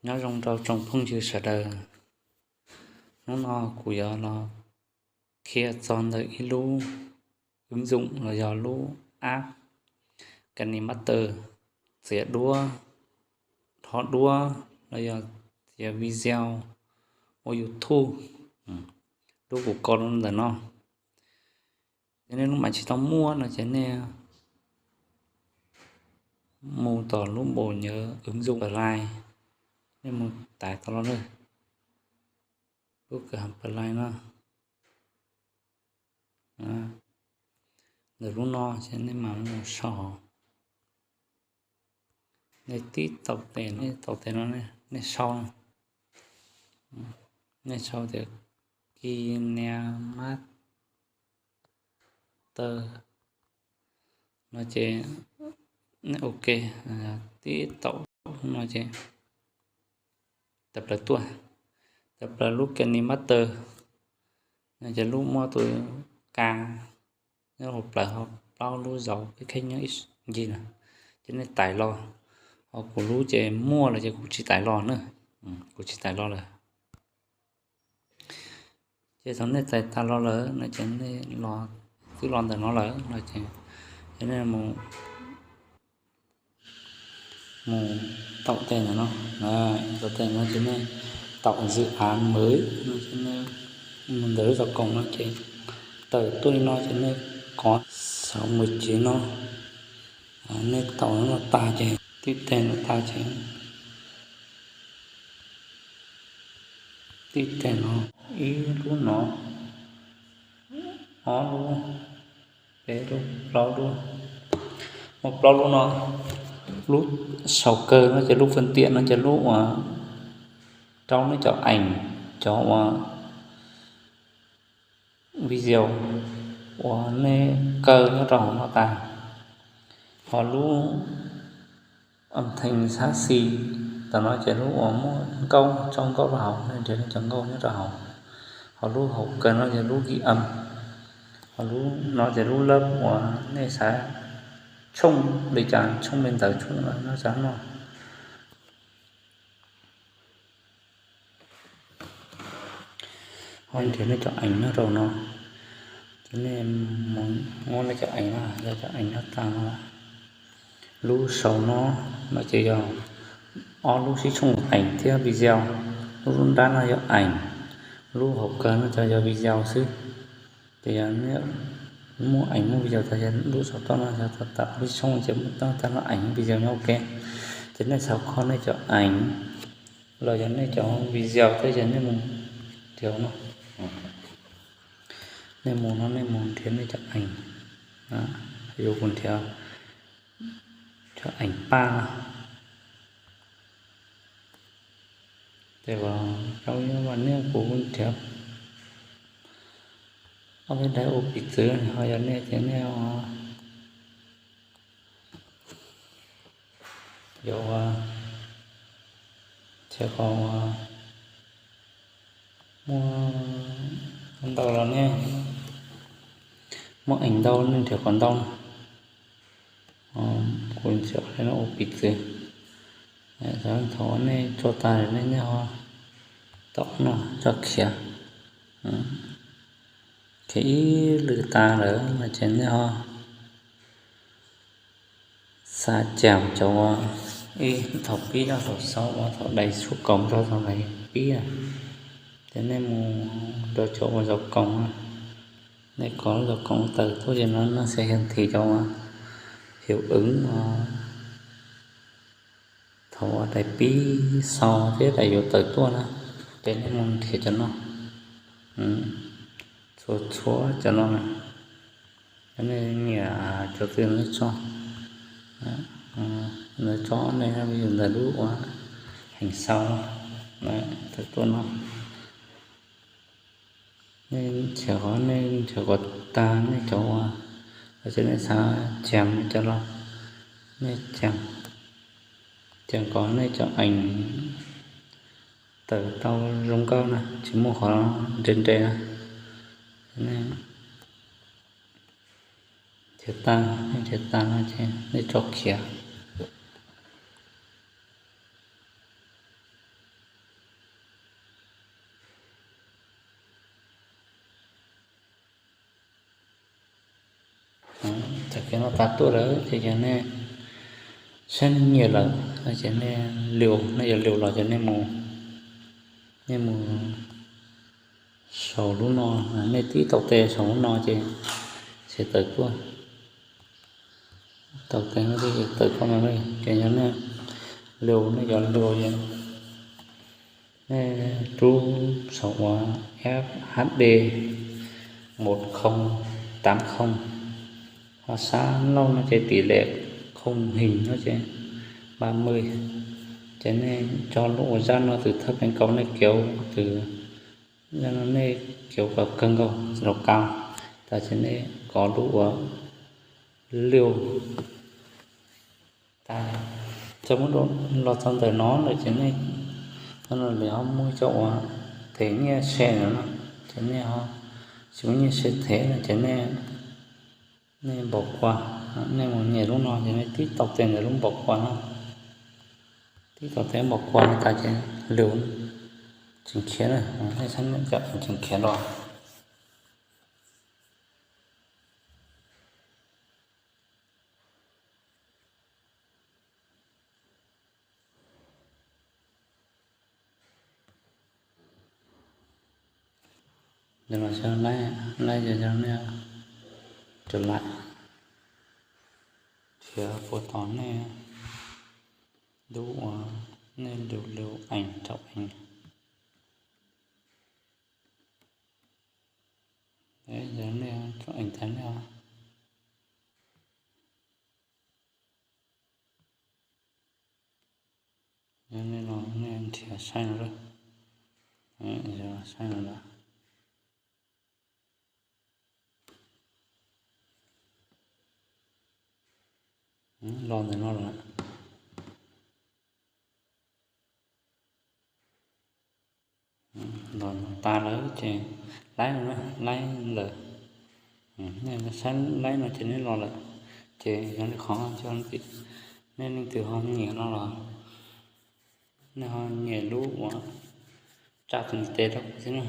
Nyob zoo rau tsoom phooj ywg sawv daws. Hnub no kuv yuav los qhia txog ntawm ib lub ứng dụng los yog lub app KineMaster txiav duab, tho duab los yog txiav video ua YouTube. Lub kuv ko ntawm no, ces nej lub mam tsis tau muaj no ces nej mus tom lub bộ nhớ ứng dụng Play, nej mus tải tau los lawm. Lub kawm ha Play no, ntawm lub no ces nej mam mus sau. Nej tib taum tes, nej taum tes no, nej sau, nej sau tias KineMaster no ces nej ok, tib taum no ces tawm plaws tuaj, tawm plaws lub KineMaster no ces lub muaj tus ka nyob hauv plawv, ho plaub lub zauv kheej nyob ib ncig na, ces nej tải los. Ho kuv lub ces muaj lawm ces kuv tsis tải los na, kuv tsis tải los lawm. Ces thaum nej tải tas los lawm no ces nej los, twb los ntawm no lawm no ces, ces nej mus, mus taum tes ntawm no, taum tes no ces nej taum dự án mới no ces nej mus ntawm lub zog koom no ces tawm tuaj li no ces nej kov sáu mươi chín no, nej taum no tag ces tib teg no tag ces tib teg no, ib lub no, ob lub, peb lub, plaub lub, muaj plaub lub no. Lub sau kawg no ces lub phương tiện no ces lub uas rau nej cov ảnh, cov uas video uas nej kaw nyob rau hauv no tas. Ho lub âm thanh xab xis ntawm no ces lub uas muaj nkauj, tso nkauj rau hauv, nej nrhiav nej cov nkauj nyob rau hauv. Ho lub hauv kawg no ces lub ghi âm. Ho lub no ces lub lab uas nej xav tshooj li cas, tshooj li ntawd, tshooj nyob tsam no. Ho nrhiav nej cov ảnh nyob rau no, ces nej mus muab nej cov ảnh no, yog cov ảnh nyob tag no. Lub sau no, no ces yog ob lub sib tshooj ảnh thiab video. Lub nrab no yog ảnh, lub hauv kawg no ces yog video xwb. Ces yog nej muaj ảnh muaj video tas, lub sau toj no yog tag lub sib tshooj ces muaj tag no ảnh video nyob ok. Ces nej xav kho nej cov ảnh los yog nej cov video thiab ces nej mus nrhiav no. Nej mus no nej mus nrhiav nej cov ảnh. Yus kuv nrhiav cov ảnh paj no. Ces rau ib vas niaj kuv nrhiav ob peb daim ua piv txwv, ho yog nej ces nej yuav ua nrhiav kom muaj ntau los nej muaj ảnh ntau nej nrhiav kom ntau. Kuv nrhiav no ua piv txwv. Thaum nej tso tas nej nyob ho tom no tso khiav, khiav ib lwm tas lawm no ces nej ho xa cam cov uas ib thaum pib nyob saum xaub uas thaum đài xuất khẩu rau thaum đài pib, ces nej mus rau cov uas zaum koom, nej kov zaum koom tawm tuaj ces no, no sẽ hiển thị cov uas hiệu ứng uas thaum uas đài pib sau thiab đài yuav tawm tuaj na, ces nej mus nrhiav cov no, txhua txhua cov no na. Nej nias cov twg nej tso, nej tso nej mus ntawm lub uas hành sau tawm tuaj no. Nej nrhiav qhov, nej nrhiav kom tag nej cov uas, ces nej xav cam cov los, nej cam, cam kom nej cov ảnh tawm tau zoo nkauj na, tsis muaj qhov nre nre na. Nej nrhiav tag, nej nrhiav tag no ces nej tso khiav. Tag kis no tas tuaj lawm ces yog nej saib nej nyiam lawm ces nej liu, nej yuav liu los ces nej mus, nej mus saum lub no, nej tib taus tes saum lub no ces tawm tuaj. Tau tes no ces tawm tuaj no, ces yog nej liu, nej yuav liu ces nej rub saum uas F H D một không tám không, ho xab lauj no ces tỷ lệ khung hình no ces ba mươi. Ces nej coj lub uas zaj no từ thấp đến cao, nej kéo từ zaj no nej kéo vào cao, từ đầu cao, tas ces nej kov lub uas liu tas. Txog muab los txog ntawm no lawm ces nej, no lawv ho muaj cov uas thev nyiaj se no, ces nej ho tsis muaj nyiaj se thev no ces nej, nej npau kua, nej mus nyem lub no ces nej tib taus tes ntawm lub npau kua no, tib taus tes npau kua no tas ces liu tseem khiav na, nej saib, tseem khiav los. Yog los xyov laib, laib yog yog nej, rau lawm, khiav puas tos nej lub uas nej liu liu ees rau ees. Yog nej rau ees tas nej, yog nej los nej nrhiav saib no lawm, saib no lawm. Los ntawm no lawm. Los tas lawm ces laib no, laib lawm. Nej saib laib no ces nej los lawm. Ces yog li qhov, nej leej twg ho nyiam no los nej ho nyiam lub uas tsa tus ntiv tes rau kuv thiab na.